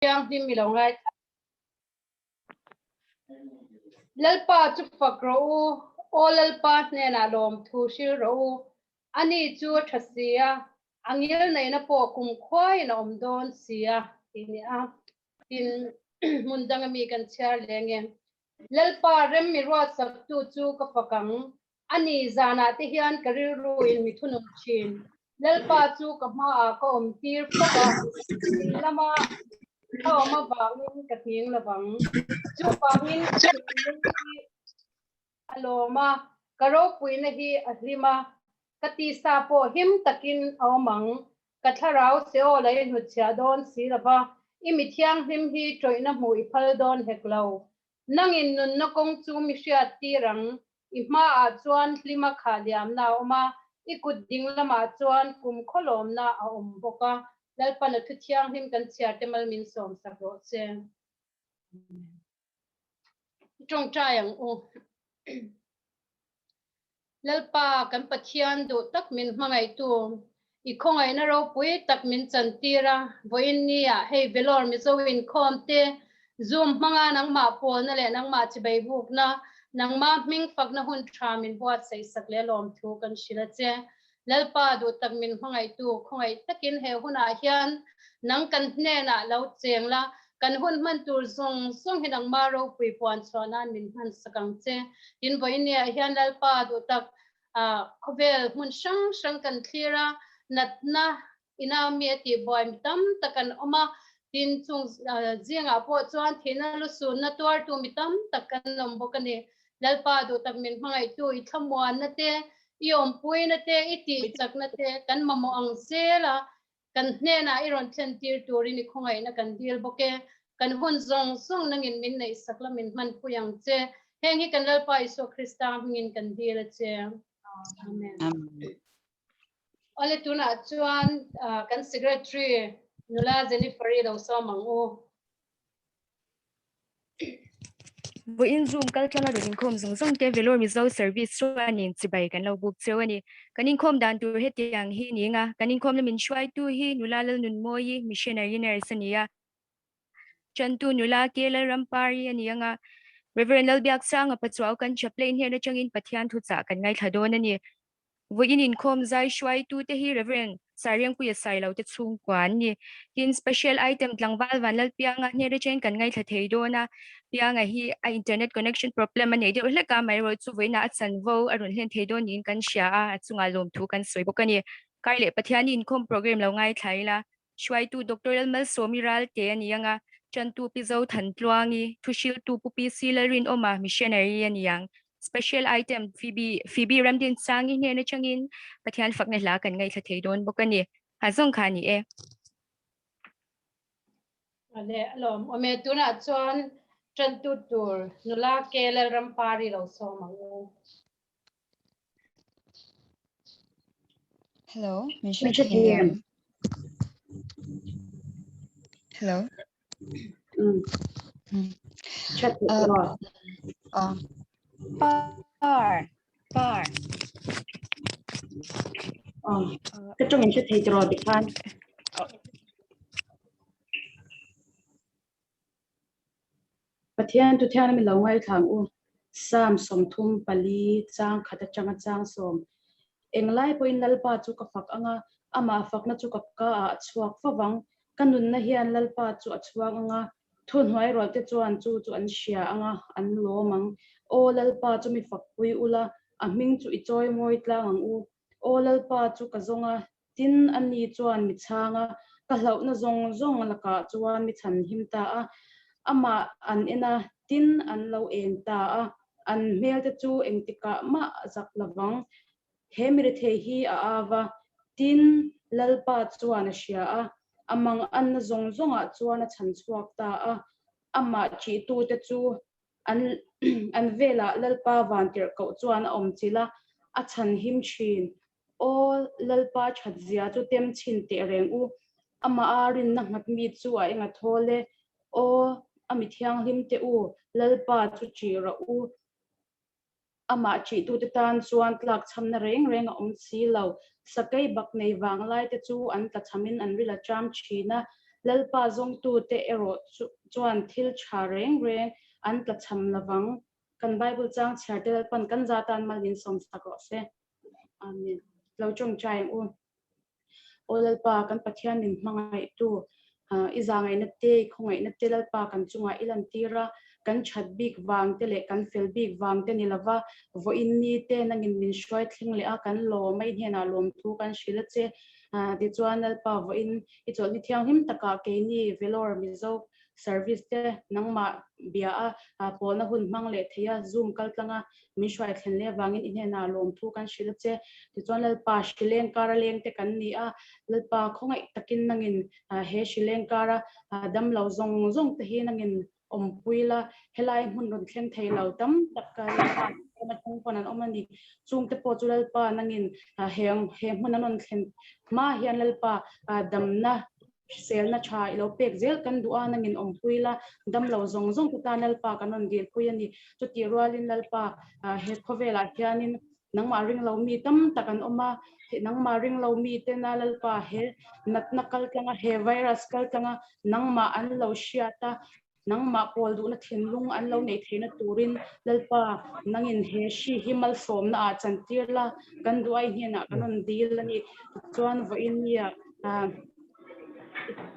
Thianghlim i lo ngaithla. Lalpa chu fak rawh u, Aw Lalpa hnenah lawmthu hril rawh u. Ani chu a tha si a, a ngilneihna pawh kumkhuaiin a awm dawn si a, tih ni a. Tin, hmun danga mi kan chhiar leh nge. Lalpa rem mi ruatsaktu chu ka fak ang, Ani zanah te hian ka rilru in mi thunun thin. Lalpa chu ka hmaah ka awm tir fo a, in lama a awm avangin ka hning lovang. Chuvangin ka thinlung hi a lawm a, ka ropuina hi a hlim a, ka tisa pawh him takin a awm ang. Ka thlarau Seol a i hnutchhiah dawn si lova, i mi thianghlim hi tawihna hmuh i phal dawn hek lo. Nangin nunna kawng chu mi hriat tir ang, i hmaah chuan hlima khah liamna a awm a, i kut ding lamah chuan kum khawlawmna a awm bawk a, Lalpan a thu thianghlim kan chhiar te mal min sawm sak rawh se. I tawngtai ang u. Lalpa, kan Pathian duh tak min hmangaihtu, i khawngaihna ropui tak min chantir a, vawiin nia hei Vellore Mizo inkhawm te, Zoom hmanga nangmah pawlna leh nangmah chibai bukna, nangmah hming fakna hun tha min buatsaih sak leh lawmthu kan hrilh a che. Lalpa duh tak min hmangaihtu khawngaih takin he hunah hian nang kan hnenah lo cheng la, kan hun hman tur zawng zawng hi nangmah ropui puan chhuah nan min hman sak ang che. Tin, vawinia hian Lalpa duh tak khawvel hmun hrang hrang kan thlir a, natna ina mi a tihbuai mi tam tak an awm a, tin chung zingah pawh chuan thihna lusunna tuartu mi tam tak kan awm bawk a ni. Lalpa duh tak min hmangaihtu i thlamuanna te, i awmpuina te, i tihchakna te kan mamawh ang zel a, kan hnenah i rawn thlen tir turin i khawngaihna kan dil bawk e. Kan hun zawng zawng nangin min neihsak la min hmanpui ang che. Heng hi kan Lalpa Isua Krista hmingin kan dil a che. Amen. Awle tunah chuan kan Secretary nula Jennifer-i lo sawm ang u. Vawiin Zoom kal tlanga rawn inkhawm zawng zawng te Vellore Mizo Service chuanin chibai kan lo buk cheu a ni. Kan inkhawm dan tur hetiang hi ni anga kan inkhawmna min hruaitu hi nula Lalnunmawii Missionary Nurse a ni a, Chantu nula Ke Lalrampari a ni anga Reverend Lalbiaksanga Pachuau kan chaplain hnen atangin Pathian thuchah kan ngaithla dawn a ni. Vawiin inkhawm zai hruaitute hi Rev. Sairengpuia Sailo te chhungkua an ni. Tin, Special Item tlangval Vanlalpianga hnen atangin kan ngaithla thei dawn a, Pianga hi a internet connection problem a nei deuh hlek a, amaherawhchu vawiinah a chanvo a rawn hlen thei dawn niin kan hria a, a chungah lawmthu kan sawi bawk a ni. Kar leh Pathian inkhawm program lo ngaithla ila, Hruaitu Doctor Lalmalsawmi Ralte a ni ang a, Chantu Pi Zothantluangi, Thuhriltu Pu PC Lalrinawma, Missionary a ni ang. Special Item, Phoebe, Phoebe Ramdinsangi hnen atangin Pathian fakna hla kan ngaihthla thei dawn bawk a ni. Ha zawng kha a ni e. Awle alawm awm e, tunah chuan tantu tur nula Ke Lalrampari lo sawm ang u. Hello, min hre thei em? Hello. Par, par. Ka tawng in hre thei tiraw tikhan. Pathian Thuthian a mi lo ngaithla ang u. Psalm 34 chang khat atanga chang sawm. Englai pawhin Lalpa chu ka fak anga, amah fakna chu ka ka ah a chhuak fo vang. Ka nunna hian Lalpa chu a chhuang anga, thuhnuai rualte chuan chu chu an hria anga, an lawm ang. Aw Lalpa chu mi fakpui ula, a hming chu i chawi mawi tlang ang u. Aw Lalpa chu ka zawng a, Tin, ani chuan mi chhang a, ka hlauhna zawng zawng lakah chuan mi chhan him ta a. Amah an en a, tin, an lo eng ta a, an hmelte chu engtikah mah a zak lovang. He mi rethei hi a au va, tin, Lalpa chuan a hria a, a manganna zawng zawngah chuan a chhan chhuak ta a. Amah ṭihtute chu an an velah Lalpa vantirhkoh chuan a awm chilh a, a chhan him ṭhin. Aw Lalpa thatzia chu tem chhin teh reng u, amah a rinna nghat mi chu a enga thawl e. Aw a mi thianghlim teh u, Lalpa chu ṭih rawh u. Amah ṭihtute tan chuan tlakchhamna reng reng a awm si lo. Sakei bak nei vanglai te chu an tlachhamin an ril a ṭam ṭhin a. Lalpa zawngtute erawh chuan thil tha reng reng an tlachham lovang. Kan Bible chang chhiar te Lalpan kan za tan mal min sawm sak rawh se. Amen. Lo tawngtai ang u. Aw Lalpa, kan Pathian min hmangaihtu, i zahngaihna te, i khawngaihna te Lalpa kan chungah i lantir a, kan that bik vang te leh kan fel bik vang te ni lova, vawiin ni te nangin min hruai thleng leh a, kan lawm a, i hnenah lawmthu kan hrilh a che. Tichuan Lalpa vawiin i chawlhni thianghlim takah keini Vellore Mizo Service te nangmah bia a pawlna hun hmang leh thei a, Zoom kal tlang a min hruai thlen leh avangin i hnenah lawmthu kan hrilh a che. Tichuan Lalpa hrileng kara leng te kan ni a, Lalpa khawngaih takin nangin he hrileng kara damlo zawng zawng te hi nangin awmpui la, helai hmun rawn thleng thei lo tam tak Lalpa ram atang pawn an awm a ni. Chungte pawh chu Lalpa nangin he hmun an rawn thlen hma hian Lalpa damna Hriselna tha i lo pek zel kan duh a, nangin awmpui la, damlo zawng zawng te tan Lalpa kan rawn dilpui a ni. Chutih rualin Lalpa he khawvelah hianin nangmah ringlo mi tam tak an awm a, nangmah ringlo mi tena Lalpa he natna kaltlanga, he virus kaltlanga nangmah an lo hriat a, Nangmah pawl duhna thinlung an lo neih theihna turin Lalpa, nangin he hri hi malsawmna ah chantir la, kan duh ai hnenah kan rawn dil a ni. Tichuan vawiin nia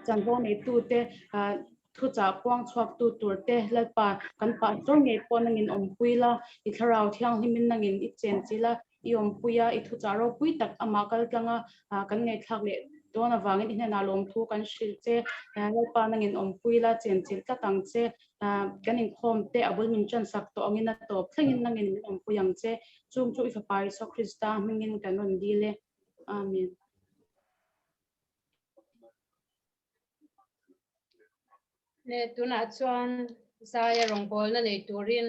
chanvo neitute thuchah puang chhuaktu turte Lalpa kan pastor ngei pawh nangin awmpui la, i thlarau thianghlimin nangin i chenchilh a, i awmpui a, i thuchah ropui tak amah kal tlang a, kan ngaihthlak leh dawn avangin i hnenah lawmthu kan hrilh che, Lalpa nangin awmpui la, chenchilh tlat ang che, kan inkhawm te a bul min chansak tawh angin a tawp thlengin nangin min awmpui ang che, chung chu i Fapa Isua Krista hmingin kan rawn dil e. Amen. Le tunah chuan Zaia rawngbawlna nei turin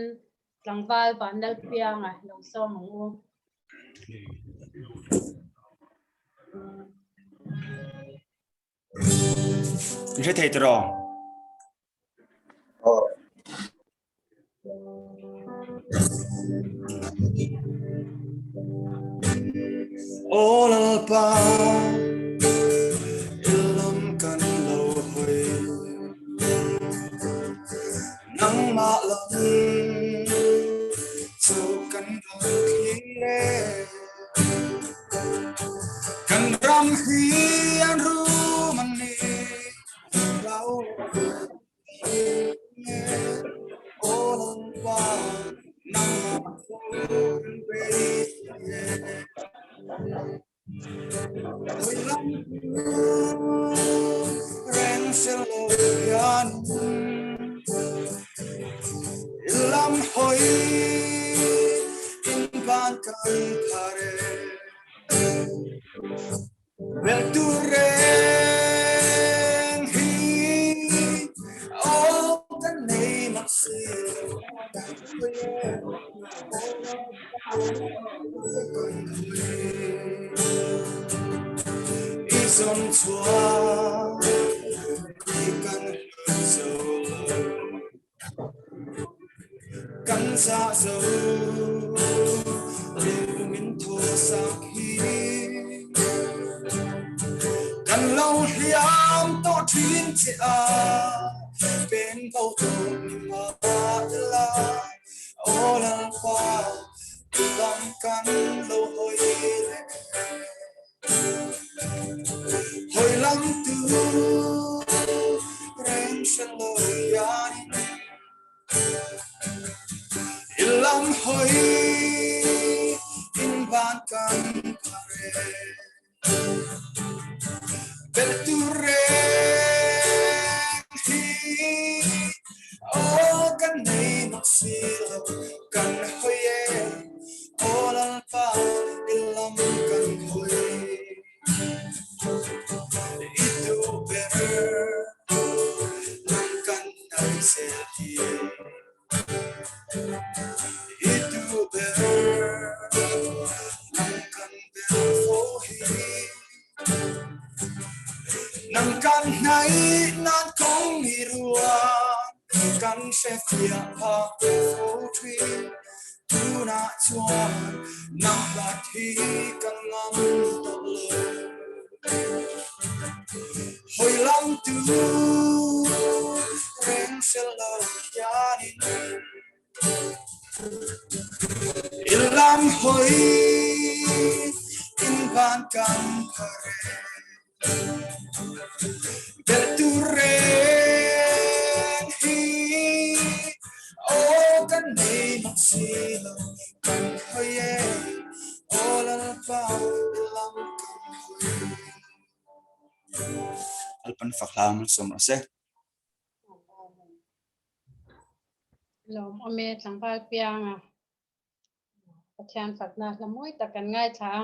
tlangval Vanlalpianga lo sawm ang u. I hre thei tiraw? Aw. Aw Lalpa, i lam kan lo hawi. Nangmah lam chu kan rawn thlir e. Kan ram hi an rum an ni, hlau Veltu reng hi aw kan nei mak si lo I zawn chhuah i kan hlut zo lo Kan zah zo lung min thaw sak hi Kan lo hliam tawh thin che a pen bo tawh ni mah ila Aw Lalpa i lam kan lo hawi leh Hawi lam tu reng hre lo hianin I lam hawi in van kan phar e. Belh tu reng hi aw kan nei mak si lo kan hawi e. Aw Lalpa i lam kan hawi i duh ber nang kan nai zel hi i duh ber nang kan bel fo hi nang kan hnai nan kong i ruan kan hre fiah phak fo thin tunah chuan nang hlat hi kan ngam tawh lo. Hawi lam tur reng hre lo hianin i lam hawi in van kan phar e. Belh tur reng hi aw kan nei mak si lo kan hawi e aw Lalpa i lam kan hawi. Alpan fak hla malsawm rawh se. Lawm awm e tlangval pianga. Pathian fakna hla mawi tak kan ngaithla a.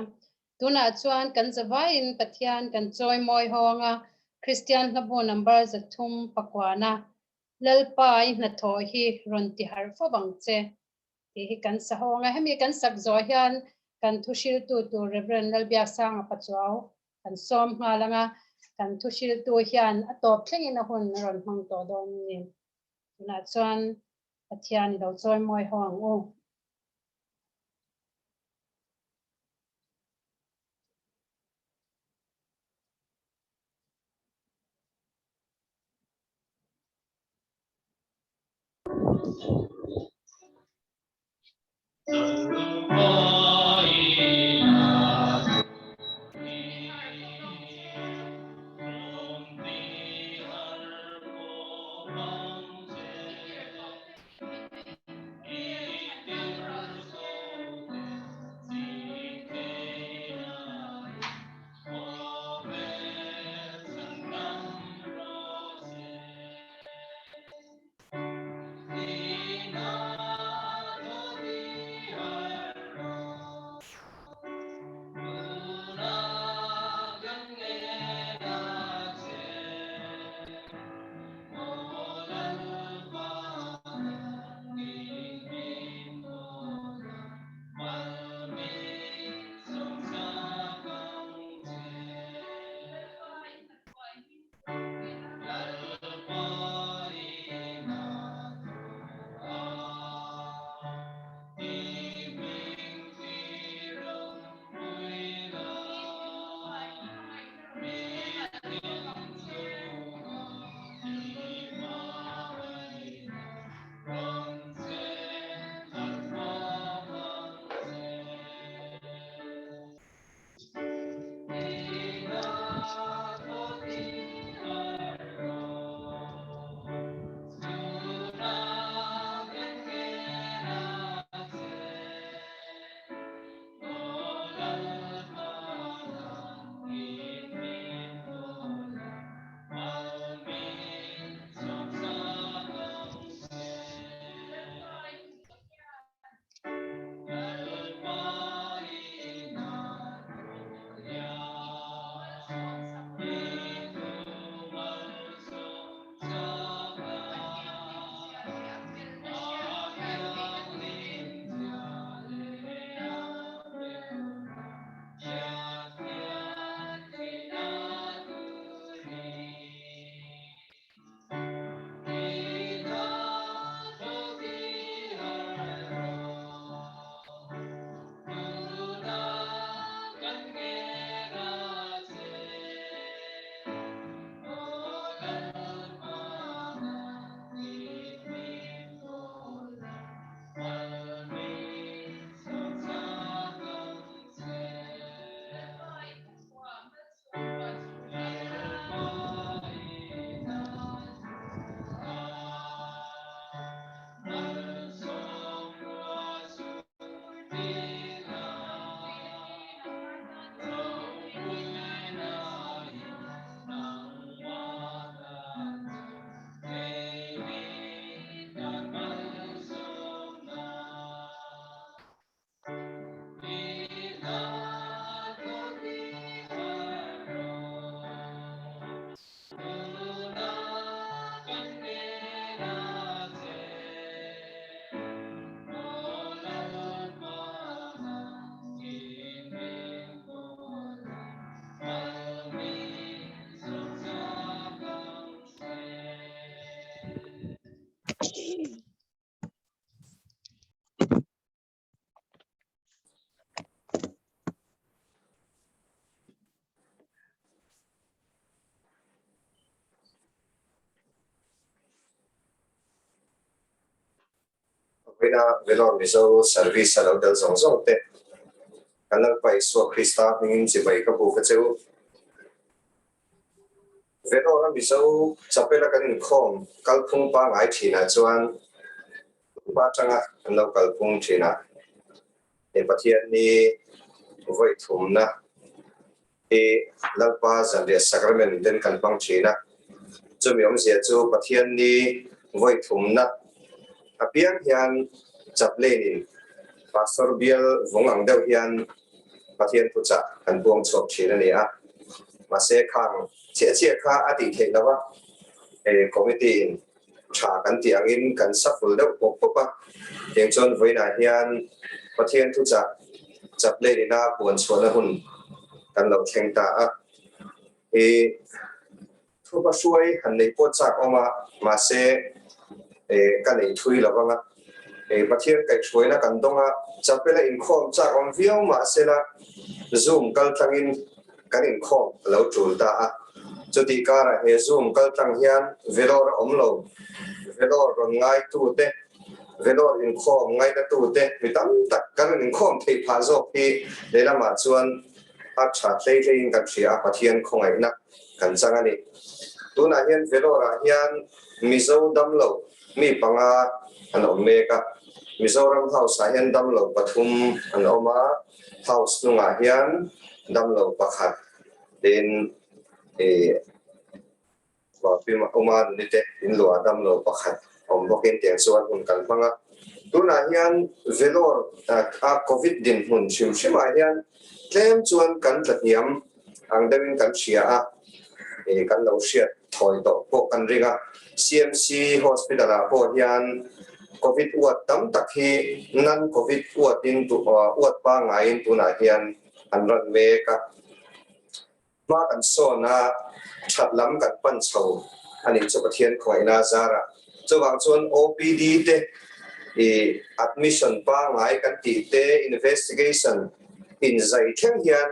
Tunah chuan kan zavaiin Pathian kan chawi mawi hawng a, Kristian hlabu number 300 pakuana Lalpa i hnathawh hi rawn ti harh fo ang che tih hi kan sa hawng a. Hemi kan sak zawh hian kan thuhriltu tur Rev. Lalbiaksanga Pachuau kan sawm nghal ang a, kan thuhriltu hian a tawp thlengin a hun a rawn hmang tawh dawn a ni. Tunah chuan Pathian i lo chawi mawi ho ang u. Vawiina Vellore Mizo Service a lo tel zawng zawng te, kan Lalpa Isua Krista hmingin chibai ka buk a che u. Vellore a Mizo chapel a kan inkhawm kalphung pangngai thinah chuan hma atanga kan lo kalphung thinah he Pathian ni vawi thumna hi Lalpa zanriah sacrament ten kan hmang thin a, chumi awmzia chu Pathian ni vawi thumna apiang hian chaplain in pastor bial vung ang deuh hian Pathian thuchah kan buang chhuak thin a ni a, mahse khang chiah chiah kha a tih theih lo a, committee in tha kan tih angin kan shuffle deuh pawp pawp a, tiang chuan vawiinah hian Pathian thuchah chaplain ina puan chhuahna hun kan lo thleng ta a, i thupa hruai han neih pawh chak awm a, mahse ka nei thui lo vang a, Pathian kaihhruaina kan dawng a, chapel a inkhawm chak awm viau mahsela Zoom kaltlangin kan inkhawm a lo tul ta a. Chutih karah he Zoom kaltlang hian Vellore a awm lo. Vellore rawn ngaitute, Vellore inkhawm ngainatute mi tam tak kan rawn inkhawm theih phah zawk hi lehlamah chuan a tha hlei hleiin kan hria a, Pathian khawngaihna kan chang a ni. Tunah hian Vellore-ah hian Mizo damlo mi panga an awm mek a, Mizoram House-ah hian damlo pathum an awm a, House hnungah hian damlo pakhat tin ih Uma nuni te in luah damlo pakhat awm bawkin tiang chuan hun kan hmang a. Tunah hian Vellore a Covid dinhmun hrim hrimah hian tlem chuan kan tla hniam ang deuhin kan hria a, ih kan lo hriat thawi tawh pawh kan ring a. CMC Hospital ah pawh hian Covid uat tam tak hi nan Covid uatin uat pangaiin tunah hian an ran mek a. Hma kan sawn a, that lam kan pan chho a nih chu Pathian khawngaihna zarah. Chuvang chuan OPD te i admission pangai kan tih te investigation inzai thleng hian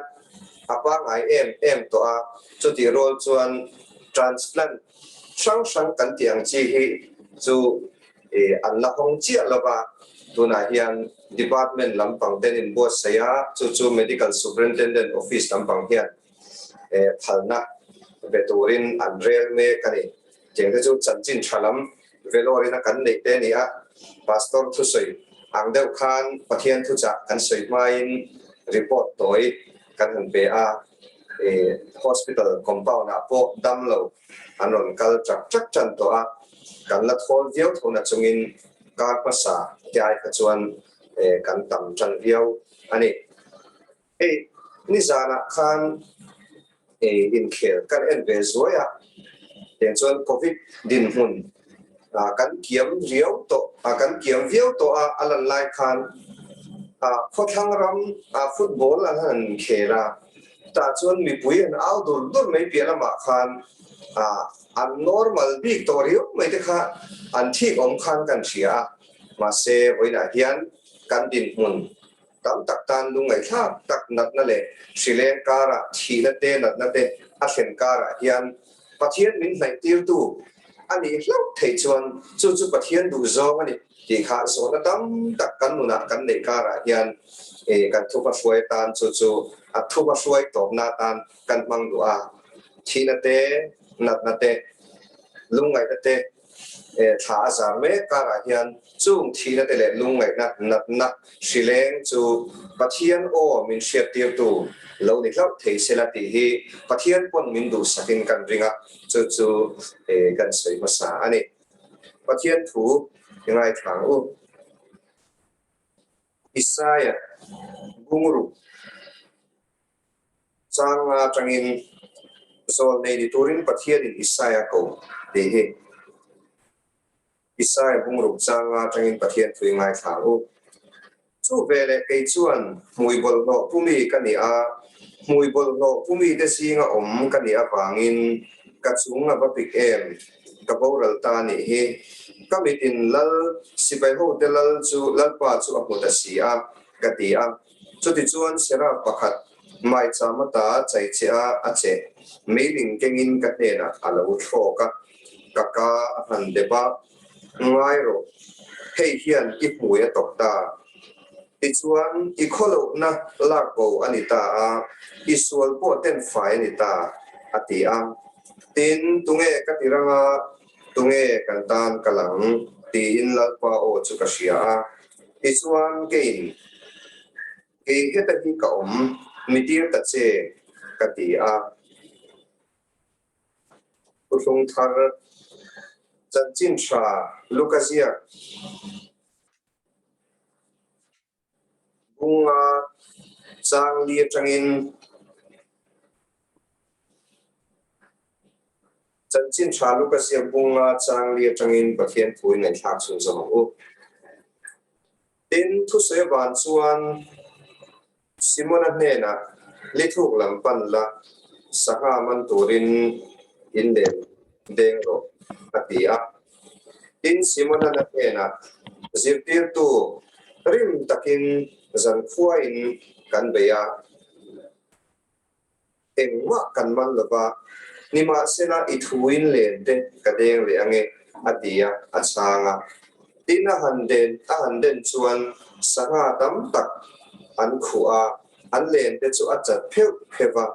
a pangai em em tawh a, chutih rual chuan transplant hrang hrang kan tih ang chi hi chu an la hawng chiah lo va, tunah hian department lampang ten inbuatsaih a, chu chu Medical Superintendent Office lampang hian phalna pe turin an rel mek a ni. Cheng te chu chanchin tha lam Vellore ina kan neih te a ni a, Pastor thusawi ang deuh khan Pathian thuchah kan sawi hmain report tawi kan han pe a, hospital compound ah pawh dam lo an rawn kal chak chak tan tawh a, kan la thawl viau tho na chungin kar hmasa te ai kha chuan kan tam tan viau a ni. Hei nizanah khan inkhel kan en ve zuai a, tiang chuan Covid dinhmun kan kiam riau tawh kan kiam viau tawh a, a lan lai khan khawthlang ram football an han khel a, Tah chuan mipui an au dur dur mai piah lamah khan an normal bik tawh riau mai te kha an thik awm khan kan hria a, mahse vawiinah hian kan dinhmun tam tak tan lungngaihthlak tak natna leh hrileng karah thihna te natna te a thlen karah hian Pathian min hnaihtirtu a nih hlauh theih chuan chu chu Pathian duhzawng a ni tih kha zawhna tam tak kan nunah kan neih karah hian kan thupa hruai atan chu chu a thupa hruai tawpna atan kan hmang duh a, thihna te, natna te, lungngaihna te thla a zar mek karah hian chung thihna te leh lungngaihna, natna hrileng chu Pathian aw min hriattirtu lo ni hlauh thei sela tih hi Pathian pawn min duhsakin kan ring a, chu chu kan sawi hmasa a ni. Pathian thu i ngaithla ang u. Isaiah bungruk changa atangin zawl nei ni turin Pathianin Isaiah ko tih hi. Isaiah bungruk changa atangin Pathian thu i ngaithla ang u. Chu veleh kei chuan hmui bawlhhlawh pumi ka ni a, hmui bawlhhlawh pumi te zinga awm ka nih avangin ka chung a va pik em, ka boral ta nih hi. Ka mitin lal sipai hote lal chu Lalpa chu a hmu ta si a, ka ti a. Chutichuan Seraph pakhat maicham ata chai che a a che meiling kengin ka hnenah a lo thlawk a, ka ka a han dep a. Ngai rawh, hei hian i hmui a tawp ta. Tichuan, i khawlohna lak bo a ni ta a, i sual pawh ten fai a ni ta, a ti a. Tin, tunge ka ti rang a, tunge kan tan kal ang? tiin Lalpa aw chu ka hria a. Tichuan, keiin, Kei heta hi ka awm, mi tir ta che, ka ti a. Thuthlung thar chanchin tha Luka ziak bunga chang li atangin Chanchin tha Luka ziak bunga chang li atangin Pathian thu in ngaihthlak chhunzawm ang u. Tin, thusawi avan chuan Simona hnenah lithuk lam pan la, sangha man turin in lem deng rawh, a ti a. Tin, Simona na hnenah, Zirtirtu, rim takin zankhuain kan bei a, engmah kan man lo va, nimahsela i thuin len te ka deng leh ange, a ti a, a chhang a. Tin, a han den a han den chuan sangha tam tak an khuh a, an len te chu a chat pheuh pheuh va.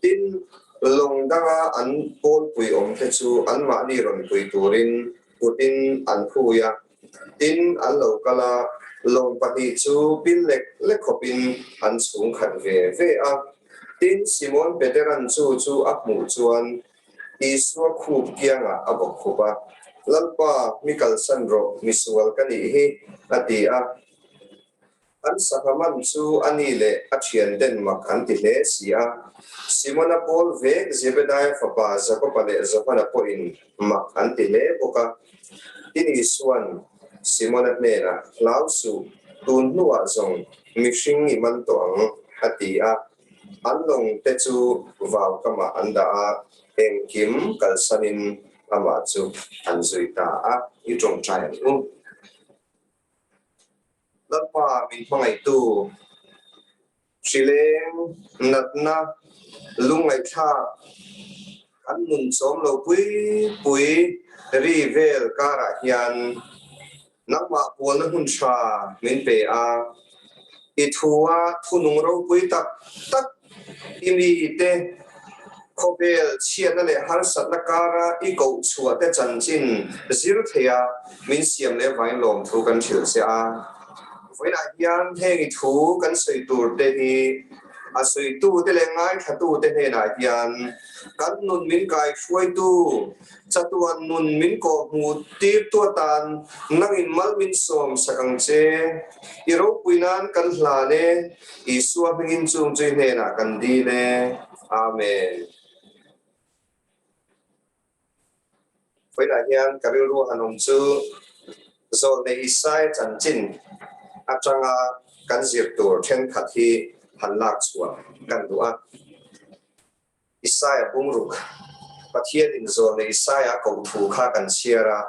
Tin, lawng danga an pawlpui awm te chu anmahni rawn pui turin kutin an hui a. Tin, an lo kal a, lawng pahnih chu pil lek lek khawpin an chhung khat ve ve a. Tin, Simon Peteran chu chu a hmuh chuan Isua khup kiangah a bawk khup a, Lalpa, mi kalsan rawh, misual ka nih hi, a ti a. An sangha man chu a ni leh a thian den mak an ti hle si a. Simona pawl vek Zebedaia fapa Jakoba leh Johana pawhin mak an ti hle bawk a. Tin Isua'n Simona hnenah, Hlau suh, tun hnuah zawng mihring i man tawh ang, a ti a. An lawng te chu vau kamah an dah a, engkim kalsanin amah chu an zui ta a. I tawngtai ang u. Lalpa min hmangaihtu, hrileng, natna, lungngaihthlak, kan nun chawm lo pui pui ri vel karah hian nangmah pualna hmun tha min pe a, i thua thunung ropui tak tak i mite khawvel chhiatna leh harsatna kara i koh chhuah te chanchin zir theia min siam leh vangin lawmthu kan hrilh che a. Vawiinah hian heng i thu kan sawi tur te hi a sawitute leh ngaithlatute hnenah hian kan nun min kaihruaitu, Chatuan nun min kawhhmuh tirtu atan nangin mal min sawm sak ang che. I ropui nan kan hlan e, Isua hmingin chung chu i hnenah kan dil e. Amen. Vawiinah hian ka rilru han awm chu Zawlnei Isaia chanchin atanga kan zir tur thenkhat hi han lak chhuah kan duh a. Isaia bungruk, Pathianin zawlnei Isaia koh thu kha kan chhiar a,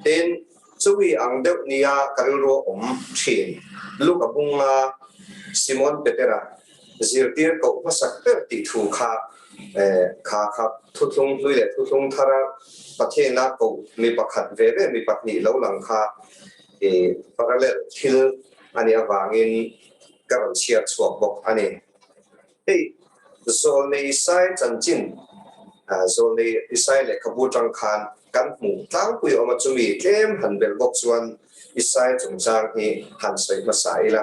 tin, chumi ang deuh nia ka rilru a awm thin. Luka bunga Simon Petera zirtir koh hmasak ber tih thu kha kha kha thuthlung hlui leh thuthlung thara Pathiana koh mi pakhat ve ve mi pahnih lo lang kha parallel thil a nih avangin ka rawn chhiar chhuak bawk a ni. Hei, Zawlnei Isai chanchin, Zawlnei Isai lehkhabu atang khan kan hmuh tlangpui awm a, chumi tlem han belh bawk chuan Isai chungchang hi han sawi hmasa ila.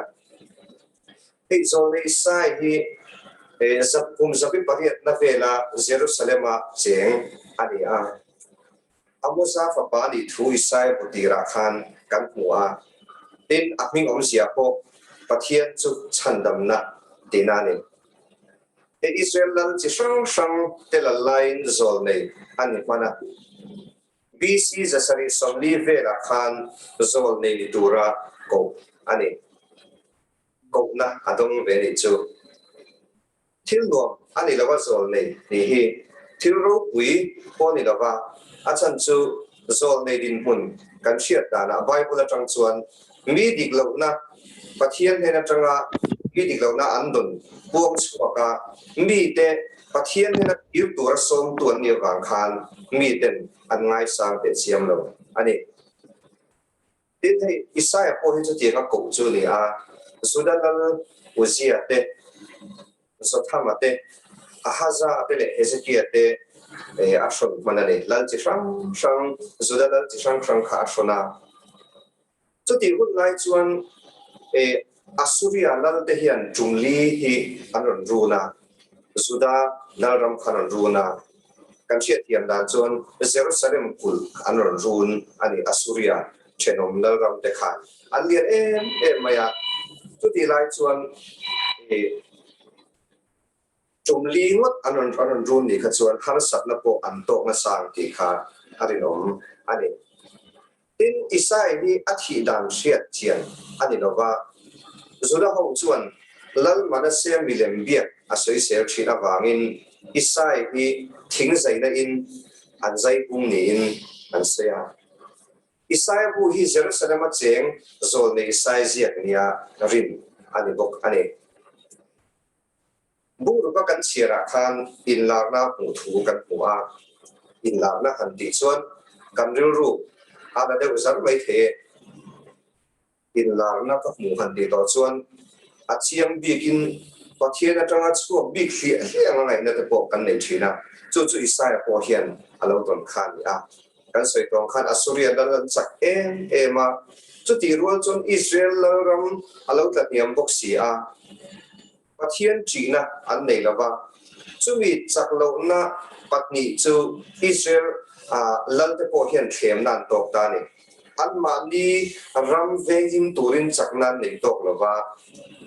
Hei, Zawlnei Isai hi kum zabi pariatna vela Jerusalem-a cheng a ni a. Amosa fapa nih thu Isaia bu tirah khan kan hmu a, tin, a hming awmzia pawh Pathian chu chhandamna tihna a ni. Hei Israel lal chi hrang hrang te lal laiin zawl nei a ni hman a. BC 740 velah khan zawl nei ni tura koh a ni. Kohna a dawng ve nih chu. Thil nuam a ni lova zawl nei tih hi thil ropui pawh a ni lova, a chhan chu zawl nei dinhmun kan hriat danah Bible atang chuan mi dik lohna Pathian hnen atanga mi dik lohna an dawn puang chhuak a, mite Pathian hnena kir tura sawmtu an nih avang khan miten an ngaisang teh chiam lo a ni. Tin, hei Isaia pawh hi chutianga koh chu a ni a, Juda lal Uzia te, Jothama te, Ahaza te leh Hezekia te a hrawn hman a ni. Lal chi hrang hrang, Juda lal chi hrang hrang kha a hrawn a. Chutih hun lai chuan Assuria lal te hian ṭumli hi an rawn run a, Juda lalram kha an rawn run a. Kan hriatthiam dan chuan Jerusalem kulh an rawn run a ni, Assuria ṭhenawm lalram te khan an lian em em mai a. Chutih lai chuan Tum li ngawt an rawn an rawn run nih kha chuan harsatna pawh an tawk nasa ang tih kha a rinawm a ni. Tin, Isai hi a thih dan hriat chian a ni lo va, Juda ho chuan Lal Manasseh milem biak a sawisel thin avangin Isai hi thing zaina in an zai pung niin an sawi a. Isaia bu hi Jerusalem-a cheng zawlnei Isai ziak nia rin a ni bawk a ni. Bungruk-a kan chhiarah khan inlarna hmuh thu kan hmu a, inlarna han tih chuan kan rilru a la deuh zar mai thei e. Inlarna ka hmuh han tih tawh chuan a chiang bikin Pathian atanga chhuak bik hliah hliah anga ngaihna te pawh kan nei thin a, chu chu Isaia pawh hian a lo tawn kha a ni a. Kan sawi tawng khan Assuria lal an chak em em a, chutih rual chuan Israel lalram a lo tla hniam bawk si a, Pathian ṭihna an nei lo va. Chumi chak lohna pahnih chu Israel lalte pawh hian thlemna an tawk ta a ni. Anmahni ram venghim turin chakna an nei tawk lo va,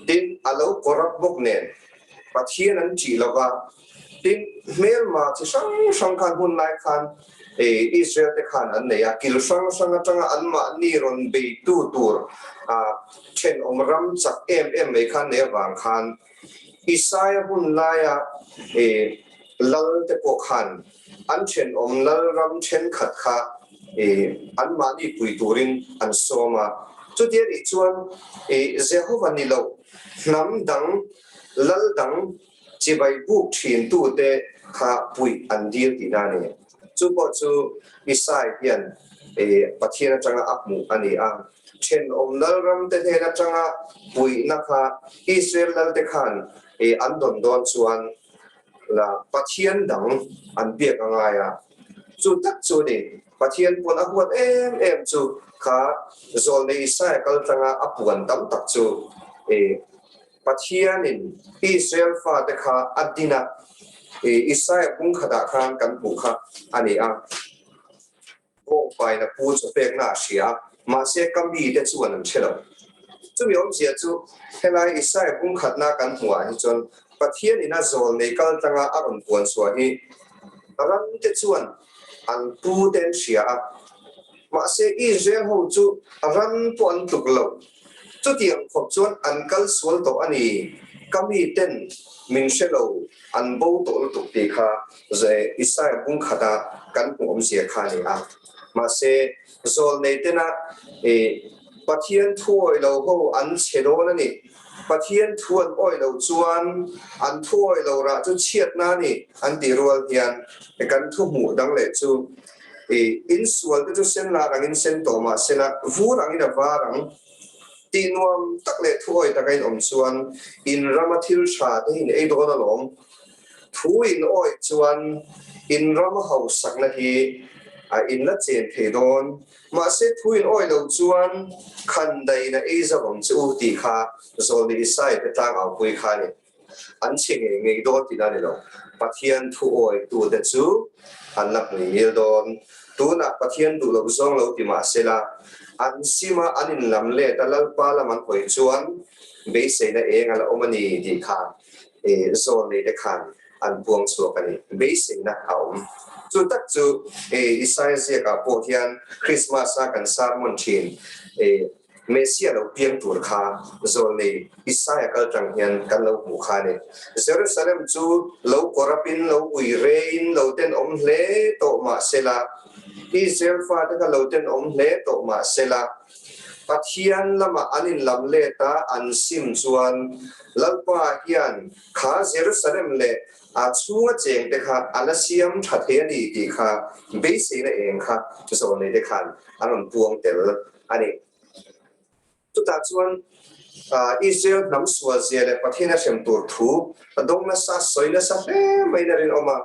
tin, a lo corrupt bawk nen Pathian an ṭih lo va. Tin, hmelma chi hrang hrang khan hun lai khan Israel te khan an nei a, kil hrang hrang atanga anmahni rawn beitu tur thenawm ram chak em em mai khan nei avang khan Isaia hun laia lal te pawh khan an thenawm lal ram thenkhat kha anmahni pui turin an sawm a. Chuti anih chuan Jehova ni lo hnam dang lal dang Chibai buk thintute kha puih an dil tihna a ni. Chu pawh chu Isai hian Pathian atanga a hmuh a ni a. Thenawm lalramte hnen atanga puihna kha Israel lalte khan an dawn dawn chuan la Pathian dang an biak a ngai a. Chu tak chu a ni, Pathian puan a huat em em chu kha zawlnei Isaia kal tanga a puan tam tak chu Pathianin Israel fate kha a din a, Isaia bung khatah khan kan hmuh kha a ni a. Bawngpaina pu chaw pekna a hria a, mahse ka mite chuan an hre lo. Chumi awmzia chu helai Isaia bung khatna kan hmuhah hi chuan Pathianin a zawl nei kal tlanga a rawn puan chhuah hi ramte chuan an pute an hria a, mahse Israel ho chu ram pawh an tluk lo. Chutiang khawp chuan an kal sual tawh a ni, ka miten min hre lo, an bo tawh lutuk tih kha Isaia bung khata kan hmuh awmzia kha a ni a. Mahse, zawlnei tena Pathian thu awih lo ho an chhe dawn a ni. Pathian thu an awih loh chuan an thu awih lo rah chu chhiatna a ni an tih rual hian kan thu hmuh dang leh chu I insual te chu sen lar angin sen tawh mah sela vur angin a var ang. Tih nuam tak leh thuawi taka in awm chuan in rama thil tha te hi in ei dawn alawm. Thu in awih chuan in rama hausakna hi a in la chen thei dawn. Mahse thu in awih lo chuan khan dain a ei zauh ang che u tih kha Zawlni Isai te tlangau pui kha a ni. An chhe ngei ngei dawn tihna a ni lo. Pathian thu awitute chu an la hmui ngil dawn. Tunah Pathian duh loh zawng lo ti mah sela, an sima an inlam let a Lalpa lam an hawi chuan beiseina eng a la awm a ni tih kha zawlneite khan an puang chhuak a ni. Beiseina a awm. Chu tak chu Isaia ziakah pawh hian Krismas-a kan sermon thin Messiah lo piang tur kha zawlnei Isaia kal tang hian kan lo hmuh kha a ni. Jerusalem chu lo kawrapin lo ui reiin lo tenawm hle tawh mah sela, Israel fate kha lo tenawm hle tawh mah sela, Pathian lamah an inlam let a, an sim chuan Lalpa hian kha Jerusalem leh a chhunga chengte kha a la siam tha thei a ni tih kha beiseina eng kha zawlneite khan an rawn puang tel a ni. Chutah chuan Israel hnam sual zia leh Pathian a hrem tur thu a dawng nasa, sawi nasa hle maiin a rinawm a.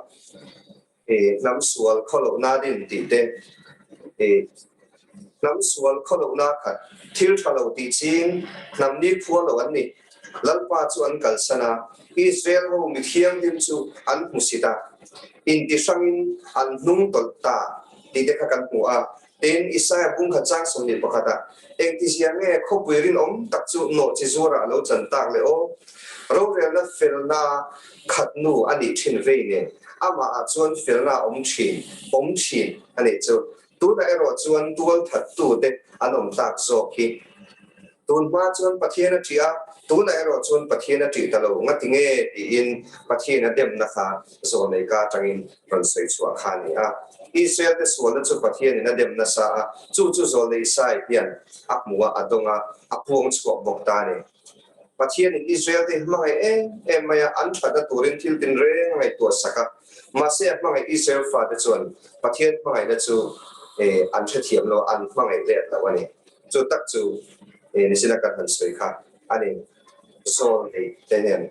Hnam sual khawlohna din tih te, hnam sual khawlohna khat thil tha lo tih ching hnam ni khua lo an ni. Lalpa chu an kalsan a, Israel ho mi thianghlim chu an hmusit a, intihrangin an hnung tawlh ta tih te kha kan hmu a. Tin, Isaia bung khat chang 21 ah, Engtizia nge khawpui rinawm tak chu nawh chi zuarah a lo chan tak le aw? Rorelna felna khat nu a nih thin vei nen, amah ah chuan felna a awm thin, awm thin a nih chu. Tunah erawh chuan tual thattu te an awm tak zawk hi. Tun hma chuan Pathian a ṭih a, tunah erawh chuan Pathian a ṭih ta lo, ngati nge tiin Pathian a demna kha zawlnei ka atangin rawn sawi chhuah kha a ni a. Israel te sualna chu Pathianin a dem nasa a, chu chu zawlnei Isai hian a hmu a, a dawng a, a puang chhuak bawk ta a ni. Pathianin Israel te hi hmangaih em em mai a, an thatna turin thil tinreng a ngaihtuah sak a, mahse a hmangaih Israel fate chuan Pathian hmangaihna chu an hrethiam lo, an hmangaih let lo a ni. Chu tak chu Nisina kan han sawi kha a ni. Zawl nei te nen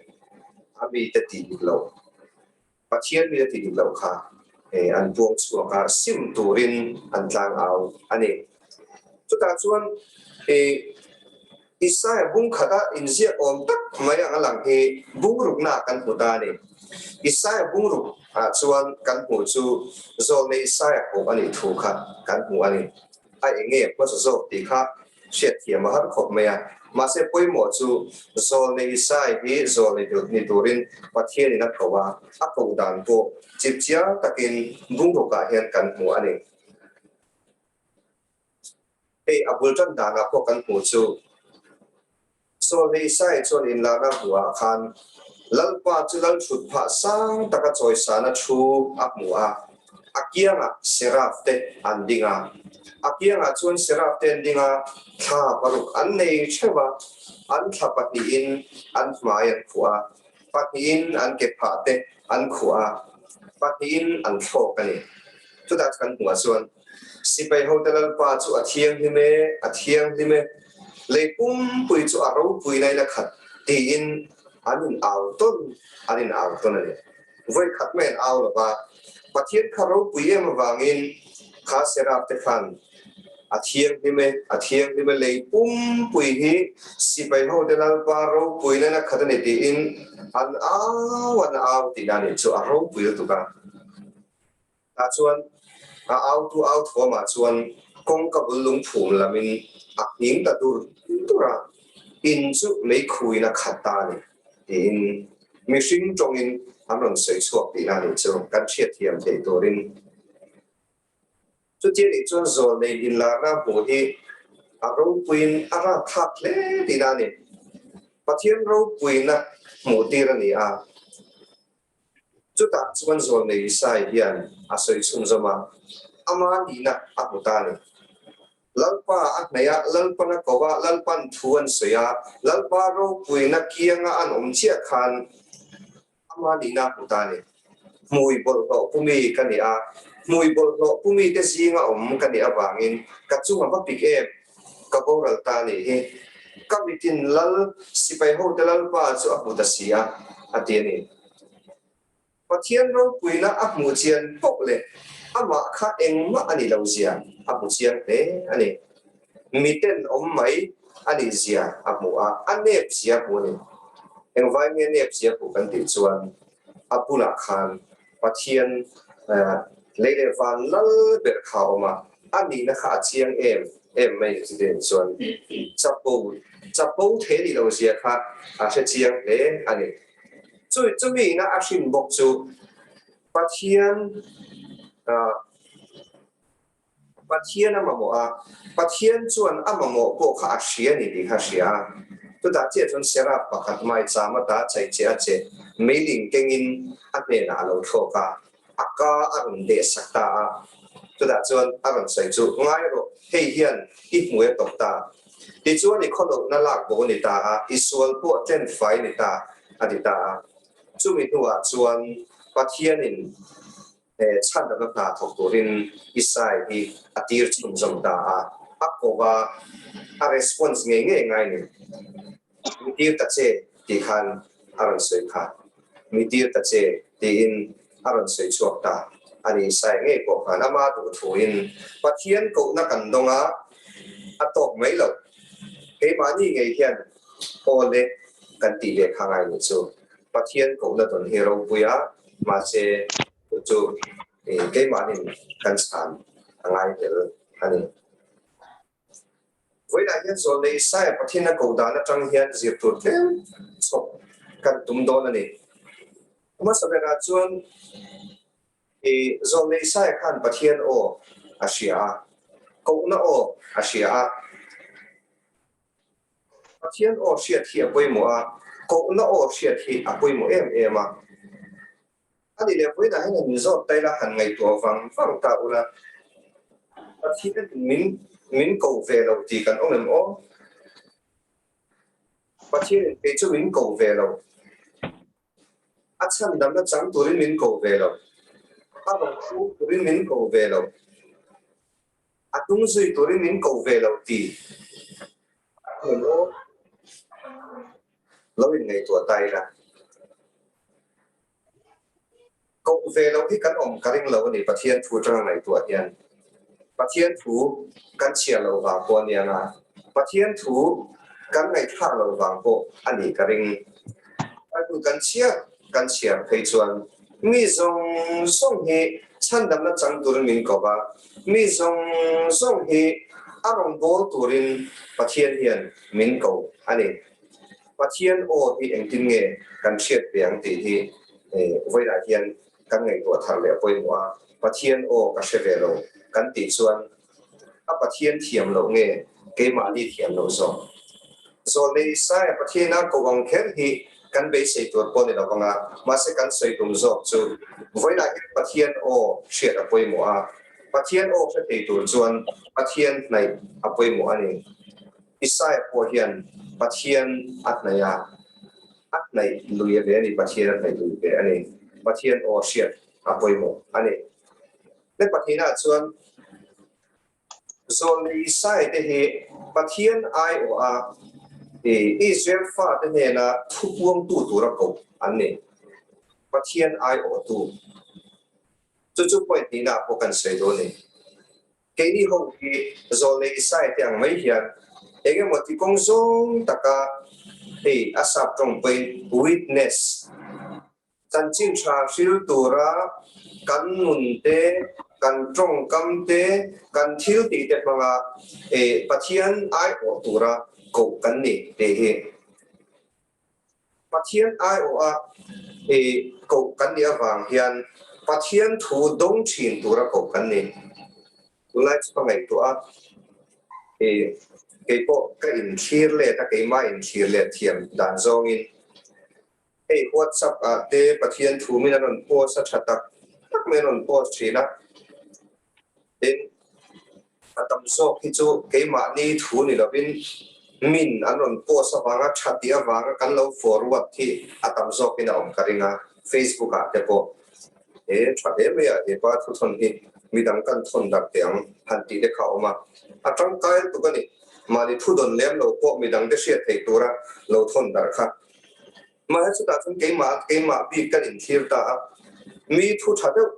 a mite tih dik loh, Pathian mite tih dik loh kha an puang chhuak a, sim turin an tlang au a ni. Chutah chuan Isaiah bung khata inziak awm tak mai ang a lang hi bungrukna kan hmu ta a ni. Isaiah bungruk ah chuan kan hmuh chu zawlnei Isaiah pawh a nih thu kha kan hmu a ni. A enge hmasa zawk tih kha hriatthiam a har khawp mai a. Mahse pawimawh chu zawlnei Isai hi zawlnei ni turin Pathianin a ko a, a ko dan pawh chipchiar takin bungrukah hian kan hmu a ni. Hei a bul tan danah pawh kan hmuh chu Zawlnei Isai chuan inlahna hmuhah khan Lalpa chu lal thut phah sang taka chawisana thu a hmu a, a kiangah Seraf te an ding a. A kiangah chuan Seraf te an ding a, thla paruk an nei theuh a, an thla pahnihin an hmai an khuh a, pahnihin an ke phah te an khuh a, pahnihin an thlawk a ni. Chutah chu kan hmuhah chuan Sipai hote Lalpa chu a thianghlim e, a thianghlim e, lei pumpui chu a ropui na in a khat tiin an in au tawn, an in au tawn a ni. Vawi khat mai an au lo va, Pathian kha ropui em avangin kha Seraf te khan a thianghlim e, a thianghlim e, lei pumpui hi sipai hote Lalpa ropui na in a khat a ni tiin an au an au tihna a nih chu, a ropui lutuk a. Tah chuan a autu au thuamah chuan kawngka bul lungphum lamin a nghing ta dur dur a, in chu meikhuin a khat ta a ni tiin mihring tawngin an rawn sawi chhuak tihna a nih chu kan hriatthiam theih turin. Chutia nih chuan zawlnei inlarna hmuh hi a ropuiin a rakthlak hle tihna a ni. Pathian ropuina hmuh tir a ni a. Chutah chuan Zawlnei Isai hian a sawi chhunzawm a, ama nihna a hmu ta a ni. Lalpa a hnaih a, Lalpan a ko a, Lalpan thu an sawi a, Lalpa ropuina kianga an awm chiah khan ama nihna a hmu ta a ni. Hmui bawlhhlawh pumi ka ni a, hmui bawlhhlawh pumi te zinga awm ka nih avangin ka chunga va pik em? Ka boral ta a nih hi. Ka mitin lal sipai hote Lalpa chu a hmu ta si a, a ti a ni. Pathian ropuina a hmuh chian poh leh amah kha engmah a ni lo zia a hmu chiang hle a ni. Miten awm mai a nih zia a hmu a, a nep zia a hmu a ni. Engvai nge nep zia hmuh kan tih chuan a bulah khan Pathian lei leh van lal ber kha a awm a, a nihna kha a chiang em em mai ni chutiang chuan chapo chapo thei a nih lo zia kha a hre chiang hle a ni. Chu chumi ina a hrin bawk chu Pathian Pathian a mamawh a, Pathian chuan a mamawh pawh kha a hria a ni tih kha a hria a. Chutah chiah chuan Seraf pakhat mai cham ata chai che a che meiling kengin a hnenah a lo thlawk a, a ka a rawn deh sak ta a. Chutah chuan a rawn sawi chu, Ngai rawh, hei hian i hmui a tawp ta. Tichuan i khawlohna lak bo a ni ta a, i sual pawh tlen fai a ni ta, a ti ta a. Chumi hnuah chuan Pathianin Chhandamna hna thawk turin Isai hi a tir chhunzawm ta a, a ko a. a response ngei ngei ngai ni. Mi tir ta che tih khan a rawn sawi kha. Mi tir ta che tiin a rawn sawi chhuak ta a ni. Sai ngei pawh khan ama duh thuin Pathian kohna kan dawng a, a tawk mai lo. Keimahni ngei hian aw le kan tih leh kha ngai nih chu. Pathian kohna dawn hi ropui a, mahse chu chu keimahnin kan chhan a ngai tel a ni. Vawiinah hian Zawlnei Isaiah Pathian a ko dan atang hian zir tur tlem chhawp kan tum dawn a ni. Hmasa berah chuan i Zawlnei Isaiah khan Pathian aw a hria a, kohna aw a hria a. Pathian aw hriat hi a pawimawh a, kohna aw hriat hi a pawimawh em em a. A ni leh vawiinah hian han zawt ta ila, han ngaihtuah vang vang ta ula, Pathian min min ko ve lo tih kan awm em aw? Pathianin kei chu min ko ve lo. A chhandamna chang turin min ko ve lo. A rawn hrung turin min ko ve lo. A tung zui turin min ko ve lo tih kan awm em aw? Lo inngaihtuah ta ila. Koh ve loh hi kan awm ka ring lo a ni Pathian thu atanga ngaihtuah hian. Pathian thu kan chhiar loh vang pawh a nia nga, Pathian thu kan ngaihthlak loh vang pawh a nih ka ring. Bible kan chhiar kan chhiar phei chuan mi zawng zawng hi chhandamna chang turin min ko va, mi zawng zawng hi a rawngbâwl turin Pathian hian min ko a ni. Pathian aw hi engtin nge kan hriat ve ang tih hi vawilah hian kan ngaihtuah thar leh a pawimawh a, Pathian aw ka hre ve lo kan tih chuan a Pathian thiam loh nge keimahni thiam loh zawk? Zawlnei Isaiah Pathiana ko ang kher hi kan beisei tur pawh ni lo vang a, mahse kan sawi tum zawk chu vawilah hian Pathian aw hriat a pawimawh a, Pathian aw hre thei tur chuan Pathian hnaih a pawimawh a ni. Isaiah pawh hian Pathian a hnaih a, a hnaih lui ve a ni, Pathian a hnaih lui ve a ni. Pathian aw hriat a pawimawh a ni. He Pathianah chuan Zawlnei Isaiah te hi Pathian aiawha Israel fate hnena thupuangtu tura koh an ni. Pathian aiawhtu. Chu chu point hnihnaah pawh kan sawi dawn a ni. Keini ho hi Zawlnei Isaiah te ang mai hian eng emaw ti kawng zawng taka hei a sap tawng pawhin witness, chanchin tha hril tura kan nun te, kan tawngkam te, kan thil tih te hmanga Pathian aiawh tura koh kan ni tih hi Pathian aiawha i koh kan nih avang hian Pathian thu dawng thin tura koh kan ni. Tunlai chu ka ngaihtuah a, i keipawh ka inthlir let a, keimah inthlir let thiam dan zawngin hei WhatsApp ah te Pathian thu min a rawn post a, tha tak tak mai a rawn post thin a. Tin, a tam zawk hi chu keimahni thu ni lovin min an rawn post avanga tha tih avanga kan lo forward hi a tam zawkin a awm ka ring a, Facebook ah te pawh he tha hle mai a, he pa thuthawn hi midang kan thawn darh teh ang han tih te kha a awm a, a tangkai lutuk a ni. Mahni thu dawn lem lo pawh midang te hriat theih tura lo thawn darh kha. Mahse chutah chuan keimah keimah bik kan inthlir ta a, mi thu tha deuh,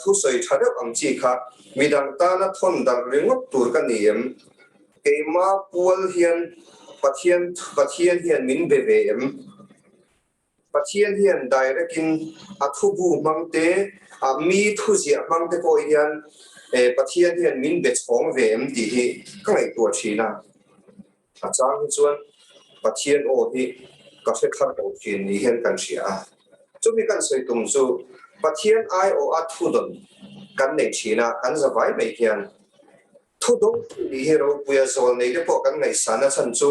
thu sawi tha deuh ang chi kha midang tana thawn darh ringawt tur ka ni em? Keimah pual hian Pathian Pathian hian min be ve em? Pathian hian direct in a thubu hmang te, mi thu ziah hmang te pawh hian Pathian hian min be chhawng ve em tih hi ka ngaihtuah thin a. A chang hi chuan Pathian aw hi ka hre thar lo thin ni hian kan hria a. Chumi kan sawi tum chu Pathian aiawha thudawn kan nei thin a, kan za vai mai hian thudawngtu nih hi ropuia zawl nei te pawh kan ngaihsan a chhan chu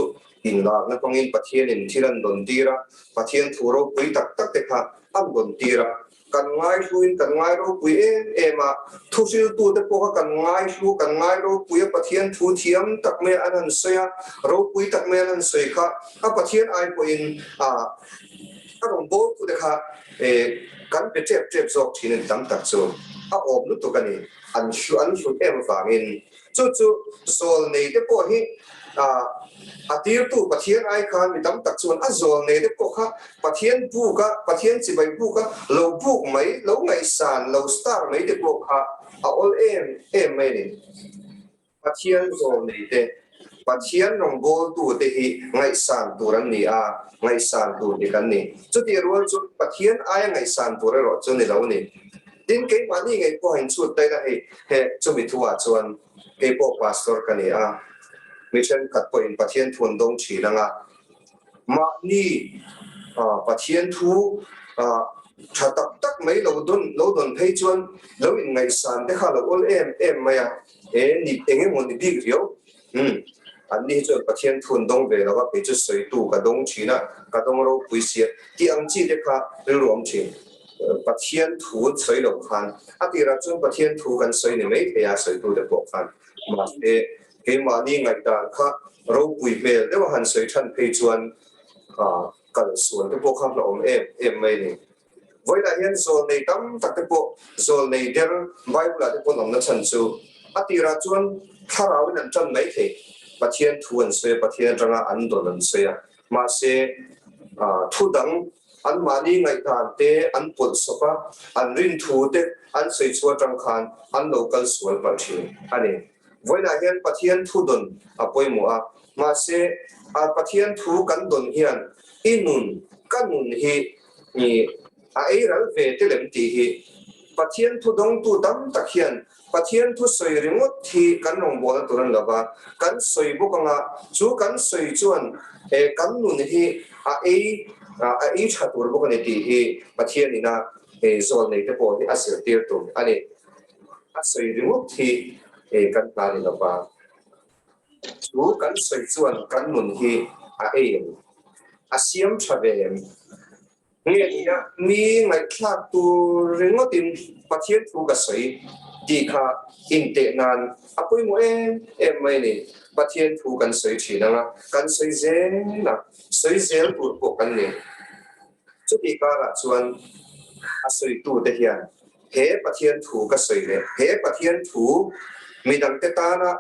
inlarna hmangin Pathianin thil an dawn tir a, Pathian thu ropui tak tak te kha an dawn tir a. Kan ngaihluin kan ngai ropui em em a, thuhriltute pawh kha kan ngaihlu, kan ngai ropui a, Pathian thu thiam tak mai an han sawi a, ropui tak mai an han sawi kha a Pathian ai pawhin a a rawngbawltute kha kan pe tep tep zawk thin a ni tam tak chu a awm lutuk a ni, an hlu an hlut em vangin. Chu chu zawlnei te pawh hi a tirtu Pathian ai khan mi tam tak chuan a zawlnei te pawh kha Pathian buka, Pathian chibai buka lo buk mai, lo ngaihsan, lo star mai te pawh kha a awl em em mai a ni. Pathian zawlnei te, Pathian rawngbawltu te hi ngaihsan tur an ni a, ngaihsan tur dik an ni. Chutih rual chu Pathian aia ngaihsan tur erawh chu ni lo a ni. Tin, keimahni ngei pawh a inchhut daih a, hei he chumi thuah chuan kei pawh pastor ka ni a, mi thenkhat pawhin Pathian thu an dawng thin ang a, mahni Pathian thu tha tak tak mai lo dawn lo dawn phei chuan lo inngaihsan te kha a lo awl em em mai a, e ni eng emaw ni bik riau. Umm, anni hi chuan Pathian thu an dawng ve lo a, kei chu sawitu ka dawng thin a, ka dawng ropui sia tih ang chi te kha rilru awm thin. Pathian thu an sawi lo khan a tirah chuan Pathian thu kan sawi ni mai thei a, sawitu te pawh khan. Mahse, keimahni ngaihdan kha ropui hmel deuha han sawi than phei chuan kal sual te pawh kha hlauhawm em em mai a ni. Vawiinah hian zawlnei tam tak te pawh zawlnei der Bible ah te pawh an awmna chhan chu a tirah chuan thlarauin an tan mai thei. Pathian thu an sawi a, Pathian atanga an dawn an sawi a. Mahse, thu dang anmahni ngaihdan te an pawlh sawp a, an rin thu te an sawi chhuah atang khan an lo kal sual palh thin a ni. Vawiinah hian Pathian thu dawn a pawimawh a, mahse, Pathian thu kan dawn hian i nun, ka nun hi I a ei ral ve te lem tih hi Pathian thu dawngtu tam tak hian Pathian thu sawi ringawt hi kan rawngbawlna tur a ni lova, kan sawi bawk anga chu kan sawi chuan kan nun hi a ei a ei tha tur bawk a ni tih hi Pathian ina zawlnei te pawh hi a zirtir tur a ni. A sawi ringawt hi kan hna ni lova, chu kan sawi chuan kan nun hi a ei em? A siam tha ve em? Nge nia mi ngaihthlak tur ringawtin Pathian thu ka sawi tih kha inteh nan a pawimawh em em mai ni. Pathian thu kan sawi thin ang a, kan sawi zel a, sawi zel tur pawh kan ni. Chutih karah chuan a sawitute hian he Pathian thu ka sawi leh he Pathian thu midangte tana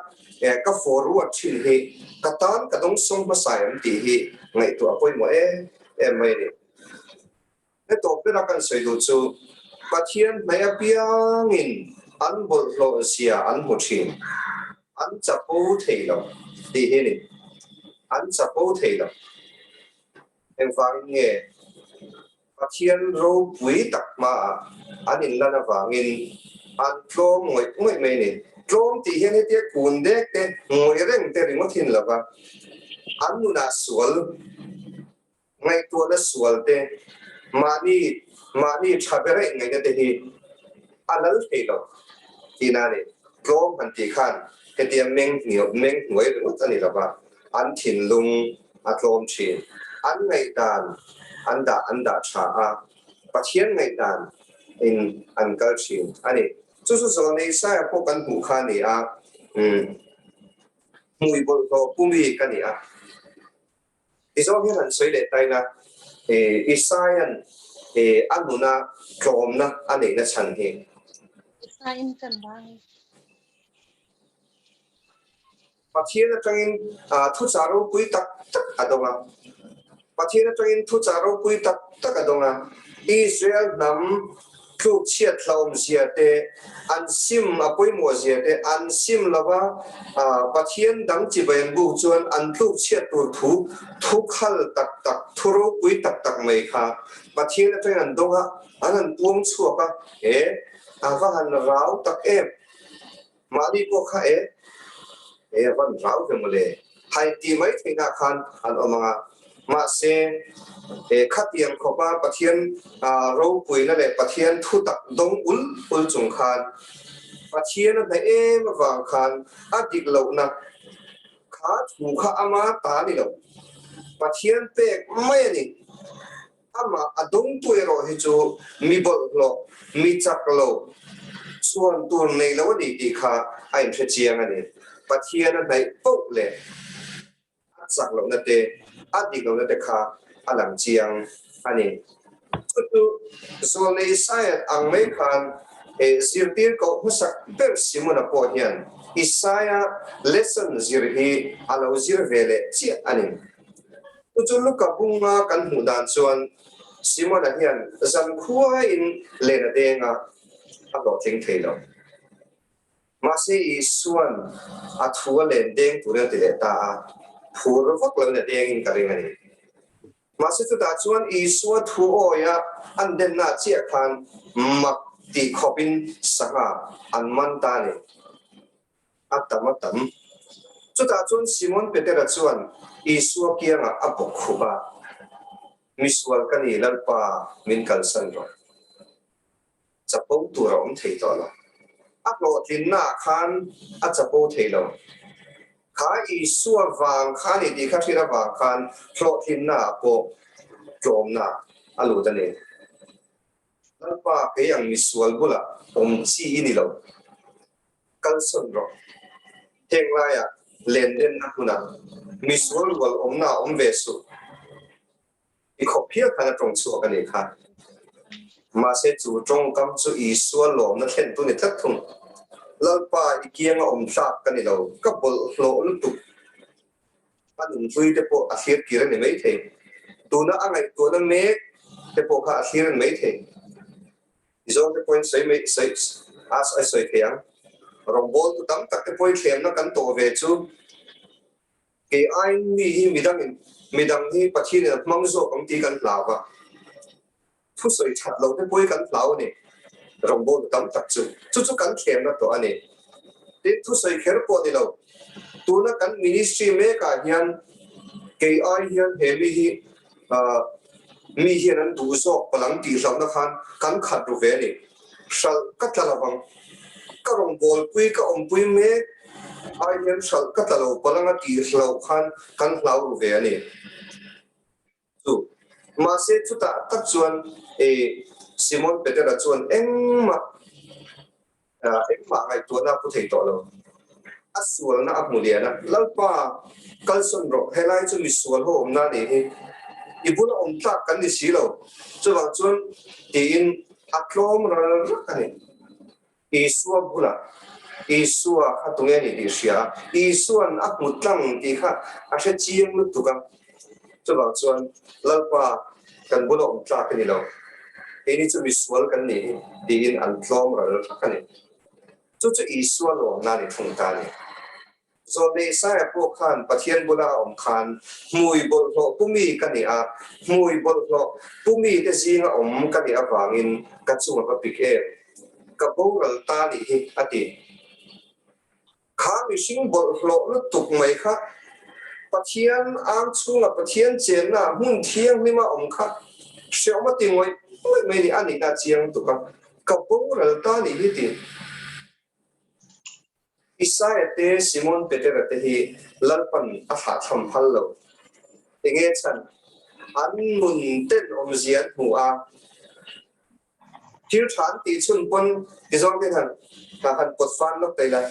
ka forward thin hi ka tan ka dawngsawng hmasa em tih hi ngaihtuah a pawimawh em em mai a ni. He tawp bera kan sawi duh chu Pathian hmei apiangin an bawlhhlawh zia an hmu thin, an chapo thei lo tih hi a ni. An chapo thei lo. Engvangin nge Pathian ropui tak hmaah an inlan avangin an tlawm ngawih ngawih mai ni? Tlawm tih hian hetia kun dek te, ngawih reng te ringawt hin lova an nunah sual, ngaihtuahna sual te, mahni mahni tha beraih ngaihna te hi a lal thei lo tihna a ni. Tlawm han tih khan hetia meng meng hnuai ringawt a ni lova, an thinlung a tlawm thin. An ngaihdan an dah an dah tha a, Pathian ngaihdan in an kal thin a ni. Chu chu Zawlnei Isaia pawh kan hmuh kha a ni a, umm hmui bawlhhlawh pu mi ka ni a. Tizawng hian han sawi leh ta ila, Isaia'n a nuna tlawmna a neihna chhan hi. Isaiin kan vang. Pathian atangin thuchah ropui tak tak a dawng a. Pathian atangin thuchah ropui tak tak a dawng a. Israel hnam tluk chhiat hlauhawm zia te, an sim a pawimawh zia te, an sim lova Pathian dang chibai an buk chuan an tluk chhiat tur thu thu khal tak tak, thu ropui tak tak mai kha Pathian atangin an dawng a, an han puang chhuak a, e a va han rau tak em! Mahni pawh kha e, e a van rau ve mawle, hai ti mai theihna khan an awm ang a. Mahse, e khatiang khawpa Pathian ropuina leh Pathian thutak dawng ul ul chung khan Pathian a hnaih em avang khan a dik lohna kha thu kha ama ta ni lo, Pathian pek mai a ni. Amah a dawngtu erawh hi chu mi bawlhhlawh, mi chak lo, chhuan tur nei lo a ni tih kha a inhre chiang a ni. Pathian a hnaih poh leh a chak lohna te, a dik lohna te kha a lang chiang a ni. Chu chu Zawlnei Isaiah ang mai khan Zirtir koh hmasak ber Simona pawh hian Isaia lesson zir hi a lo zir ve leh chiah a ni. Chu chu Luka bunga kan hmuh dan chuan Simona hian zankhuain len a deng a, a hlawhtling thei lo. Mahse Isua'n a thu a len deng turin a ti leh ta a, phur vak loin a dengin ka ring a ni. Mahse chutah chuan Isua thu awia an denna chiah khan mak tih khawpin sangha an man ta a ni. A tam a tam. Chutah chuan Simon Petera chuan Isua kiangah a bawk khup a, Misual ka ni Lalpa, min kalsan rawh. Chapo tur a awm thei tawh lo. A hlawhtlinnaah khan a chapo thei lo. Kha Isua vang kha a ni tih kha hriat avang khan hlawhtlinnaah pawh tlawmna a lut a ni. Lalpa kei ang misual bulah awm chi i ni lo. Kalsawn rawh. Heng laiah lendenna hmunah misual rual awmna a awm ve suh. I khawp hial khan a tawng chhuak a nih kha. Mahse chu tawngkam chu Isua lawmna thlen tu ni tlat thung. Lalpa i kianga awm tlak ka ni lo, ka bawlhhlawh lutuk. A nunhlui te pawh a thlir kir a ni maithei. Tuna a ngaihtuahna mek te pawh kha a thlir a ni maithei. I zawng te pawhin sawi mai sawi a sawi thei ang. Rawngbawl tu tam tak te pawhin thlemna kan tawh ve chu. Kei aiin mi hi midangin midang hi Pathianin a hmang zawk ang tih kan hlau a, thusawi that loh te pawh hi kan hlau a ni. Rawngbawltu tam tak chu chu chu kan thlemna tawh a ni. Tin, thusawi kher pawh ni lo, tuna kan ministry mekah hian kei ai hian he mi hi mi hian an duh zawk palang tih hlauhna khan kan khat ru ve a ni. Hralh ka tla lo vang. Ka rawngbawlpui ka awmpui mek ai hian hralh ka tla lo palanga tih hlauh khan kan hlau ru ve a ni. Chu mahse chutah tak chuan i Simon Petera chuan engmah engmah ngaihtuahna a pu thei tawh lo. A sualna a hmu lian a, Lalpa, kalsawn rawh, helai chu misual ho awmna a nih hi. I bula awm tlak kan ni si lo. Chuvang chuan tiin a tlawm ral rak a ni. Isua bulah, Isua kha tunge a nih tih hria a, Isua'n a hmu tlang tih kha a hre chiang lutuk a. Chuvang chuan, Lalpa, kan bula awm tlak a ni lo. Keini chu misual kan nih hi, tiin an tlawm ral rak a ni. Chu chu Isua lawmna a ni thung ta a ni. Zawlnei Isaia pawh khan Pathian bula a awm khan, Hmui bawlhhlawh pu mi ka ni a, hmui bawlhhlawh pu mite zinga awm ka nih avangin ka chung a va pik em? Ka boral ta nih hi, a ti. Kha mihring bawlhhlawh lutuk mai kha Pathian ang chhunga Pathian chenna hmun thianghlima awm kha hreawm a ti ngawih ngawih mai ni a nihna a chiang lutuk a, ka boral ta nih hi ti. Isaia te Simon Petera te hi Lalpan a thlahthlam phal lo. Enge chhan? An nun ten awmzia an hmu a, thil tha an tih chhun pawn ti zawng ten han han pawt fan lawk thei la,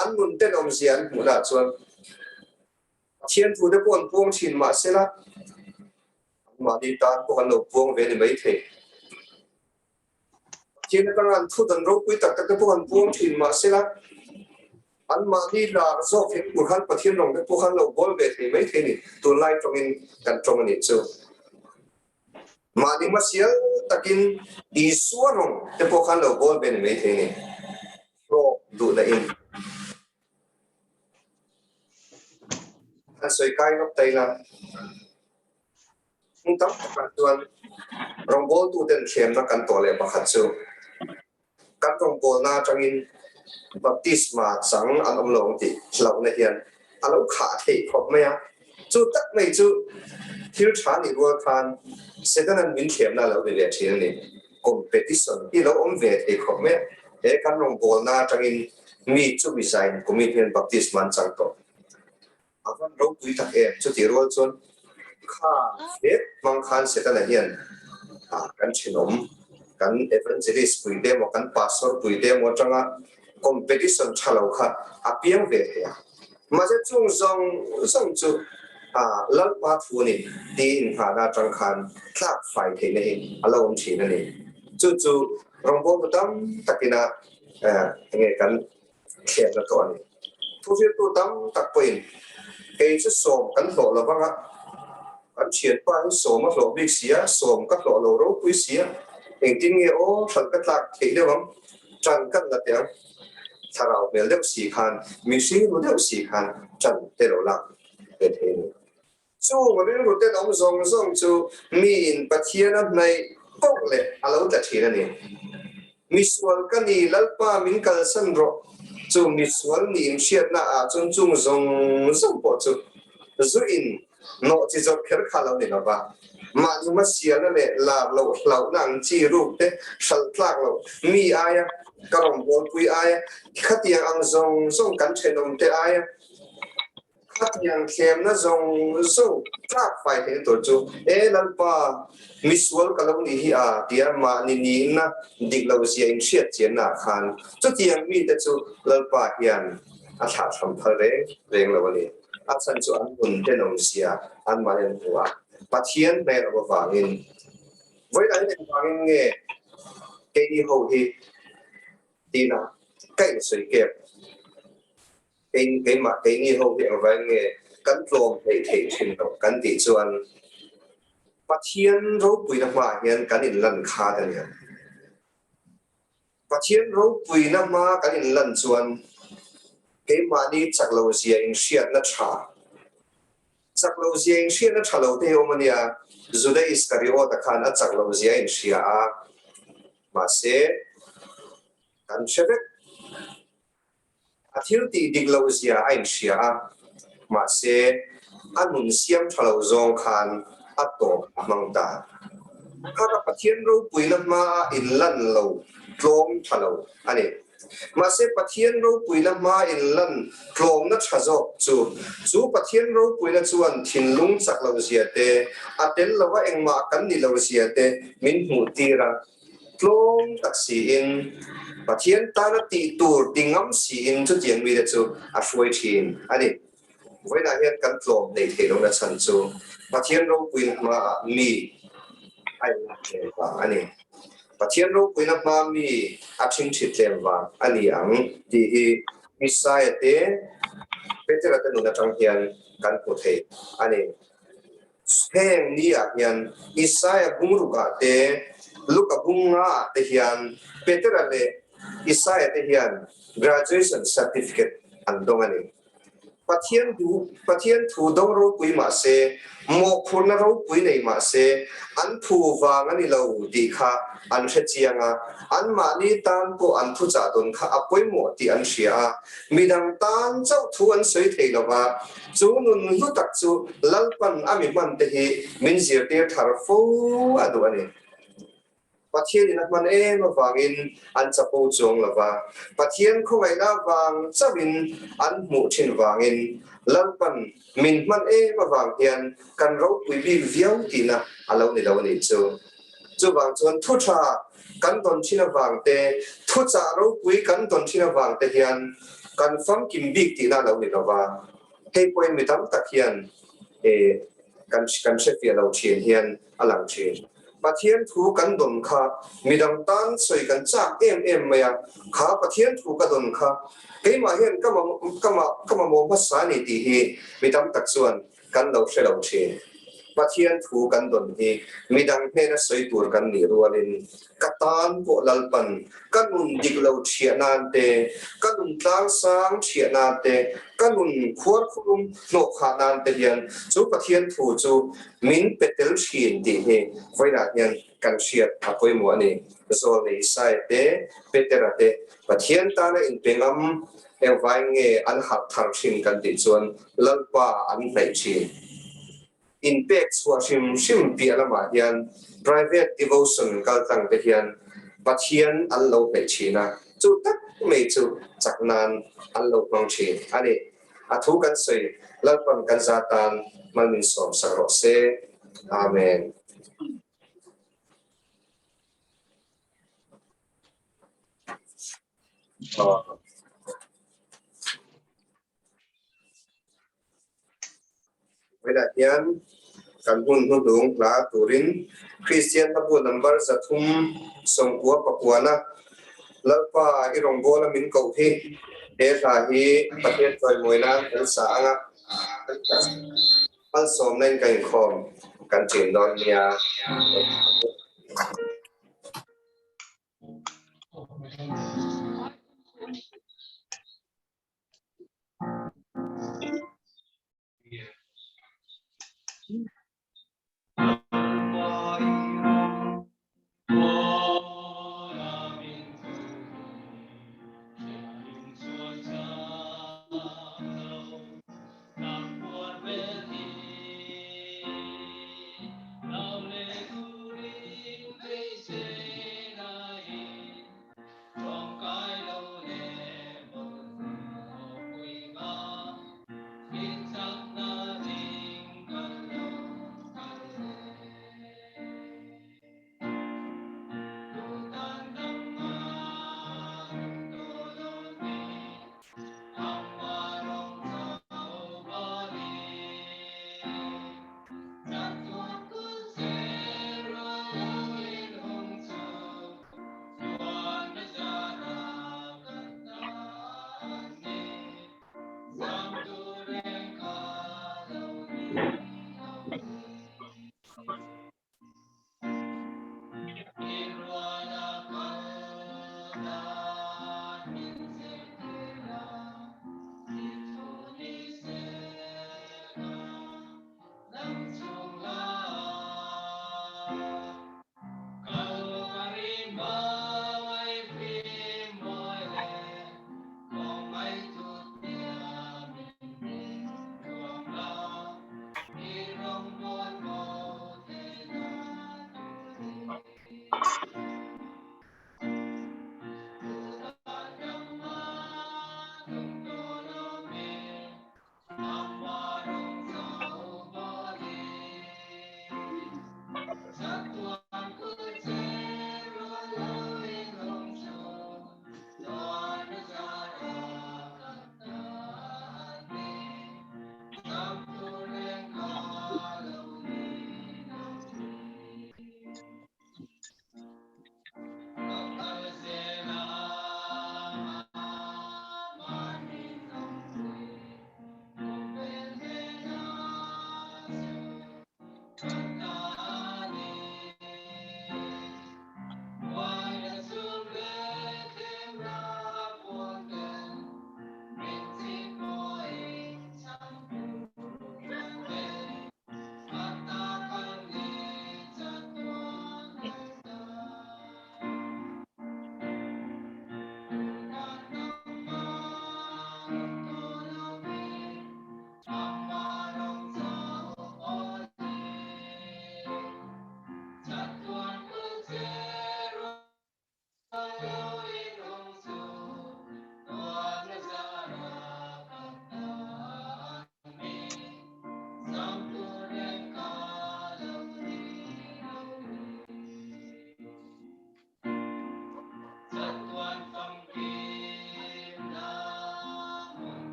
an nun ten awmzia an hmuh lah chuan Pathian thu te pawh an puang thin mahsela anmahni tan pawh an lo puang ve ni maithei. Pathian atanga an thu dan ropui tak tak te pawh an puang thin mahsela anmahni lar zawk hin tur khan Pathian rawng te pawh khan lo bawl ve thei mai thei a ni. Tunlai tawngin kan tawng a nih chu. Mahni hmasial takin Isua rawng te pawh khan lo bawl ve ni mai thei a ni. Hlawk duhna in. An sawi kai lawk ta ila. Hmun tam takah chuan rawngbawltuten thiamna kan tawh leh pakhat chu kan rawngbawlna atangin baptisma chang an awm lo ang tih hlauhna hian a lo khah theih khawp mai a. Chu tak mai chu thil tha nih rual khan Setana'n min thiamna a lo ni ve thin a ni. Competition hi lo awm ve thei khawp mai a. He kan rawngbawlna atangin mi chu mi zain kumin hian baptisma an chang tawh. A van ropui tak em? Chutih rual chuan kha hlep hmang khan Setana hian kan thenawm, kan evangelist pui te emaw, kan pastor pui te emaw atanga competition tha lo kha a piang ve thei a. Mahse chung zawng zawng chu Lalpa thu a ni tiin nghahna atang khan tlak fai theihna hi a lo awm thin a ni. Chu chu. Rawngbawltu tam takina enge kan thlenna tawh a ni. Thuhriltu tam tak pawhin kei chu sawm kan hlawh lo vang a, kan thianpa hi sawm a hlawh bik si a, sawm ka hlawh lo ropui si a, engtin nge aw hralh ka tlak theih deuh ang, ṭan kan la teh ang. Thlarau hmel deuh si khan, mihring ru deuh si khan ṭan te lo lak ve thei a ni. Chung rilru tenawm zawng zawng chu miin Pathian a hnaih poh leh a lo tla thin a ni. Misual ka ni, Lalpa min kalsan rawh. Chu misual niin hriatna ah chuan chung zawng zawng pawh chu zu in nawh chi zawrh kher kha lo ni lo va. Mahni hmasialna leh lar loh hlauhna ang chi ruk te hralh tlak loh mi aia ka rawngbawlpui aia khatiang ang zawng zawng kan thenawmte aia Khatiang thlemna zawng zawng tlak fai theihna tur chu, E Lalpa, misual ka lo nih hi a, tia mahni nihna dik lo zia inhriat chianna ah khan chutiang mite chu Lalpa hian a thlah tham phal reng reng lo a ni. A chhan chu an nun tenawm zia anmahni an hmu a, Pathian hmel awm avangin. Vawiin an engvangin nge keini ho hi tina ka insawi kep? Kei keimah keini ho hi engvai nge kan tlawm hleih theih thin loh kan tih chuan Pathian ropuina hmaah hian kan inlan khat a nia. Pathian ropuina hma kan inlan chuan keimahni chak lo zia inhriatna tha, chak lo zia inhriatna tha lo te hi awm a nia. Juda Iskariota khan a chak lo zia a inhria a, mahse kan hre vek. A thil tih dik loh zia a inhria a, mahse a nun siam tha lo zawng khan a tawp a hmang ta. Kha ka Pathian ropuina hmaa inlan lo tlawm tha lo a ni. Mahse Pathian ropuina hmaa inlan tlawmna tha zawk chu, chu Pathian ropuina chuan thinlung chak lo zia te, a tel lova engmah kan ni lo zia te min hmuh tir a. Tlawm tak siin, Pathian tana tih tur ti ngam siin chutiang mite chu a hruai thin a ni. Vawiinah hian kan tlawm neih theih lohna chhan chu Pathian ropuina hmaah mi a inlak tlem vang a ni. Pathian ropuina hmaa mi a ṭhingṭhit tlem vang a ni ang tih hi Isaia te, Petera te nun aṭang hian kan hmu thei a ni. Heng ni ah hian Isaia bungruk ah te, Luka bunga ah te hian Petera leh Isaia te hian graduation certificate an dawng a ni. Pathian duh, Pathian thu dawng ropui mah se, mawhphurhna ropui nei mah se, an thu vang a ni lo tih kha an hre chiang a, anmahni tan pawh an thuchah dawn kha a pawimawh tih an hria a, midang tan chauh thu an sawi thei lo va, Chu nun hlu tak chu Lalpan a mi hman te hi min zirtir thar fo a duh a ni. Pathianin a hman em avangin an chapo chuang lo va, Pathian khawngaihna vang chauhin an hmuh thin vangin Lalpan min hman em avang hian kan ropui bik viau tihna a lo ni lo a nih chu. Chuvang chuan thu tha kan dawn thin avang te, thuchah ropui kan dawn thin avang te hian kan famkim bik tihna a lo ni lo va. Hei pawhin mi tam tak hian kan kan hrefiah lo thin hian a lang thin. Pathian thu kan dawn kha midang tan sawi kan chak em em mai a, kha Pathian thu ka dawn kha keimah hian ka ka mamawh hmasa a ni tih hi mi tam tak chuan kan lo hre lo thin. Pathian thu kan dawn hi midang hnena sawi tur kan nih rualin ka tan pawh Lalpan ka nun dik lo thiah nan te, ka nun tlangsang thiah nan te, ka nun khuarkhurum hnawh khah nan te hian chu Pathian thu chu min pe tel thin tih hi vawiinah hian kan hriat a pawimawh a ni. Zawlnei Isaia te, Petera te Pathian tana inpe ngam Engvai nge an harh thar thin kan tih chuan Lalpa an hnaih thin. Inpek chhuah hrim hrim piah lamah hian private devotion kal tlang te hian Pathian an lo hnaih thin a, chu tak mai chu chak nan an lo hmang thin a ni. A thu kan sawi Lalpan kan za tan mal min sawm sak rawh se. Amen. Vawiinah hian Kan hun hnuhnung hla turin Kristian hlabu number 399 na Lalpa i rawngbawla min koh hi he hla hi Pathian chawimawi nan kan sa ang a, malsawmna in ka inkhawm kan chin dawn nia.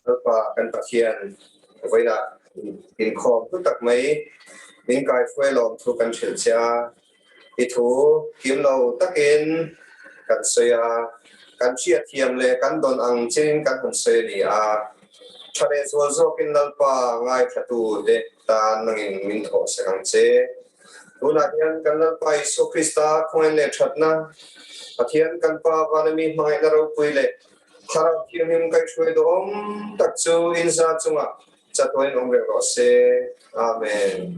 Lalpa kan Pathian vawiinah inkhawm hlu tak mai min kaihruai lawm thu kan hrilh che a, i thu kim lo takin kan sawi a, kan hriatthiam leh kan dawn ang chin kan han sawi a ni a, tha leh zual zawkin Lalpa ngaithlatute tan nangin min thawhsak ang che. Tunah hian kan Lalpa Isua Krista khawngaih leh thatna, Pathian kan Pa Vanami hmangaihna ropui leh Thlarau Thianghlim kaihhruai duhawm tak chu inza chungah chatuain awm reng rawh se. Amen.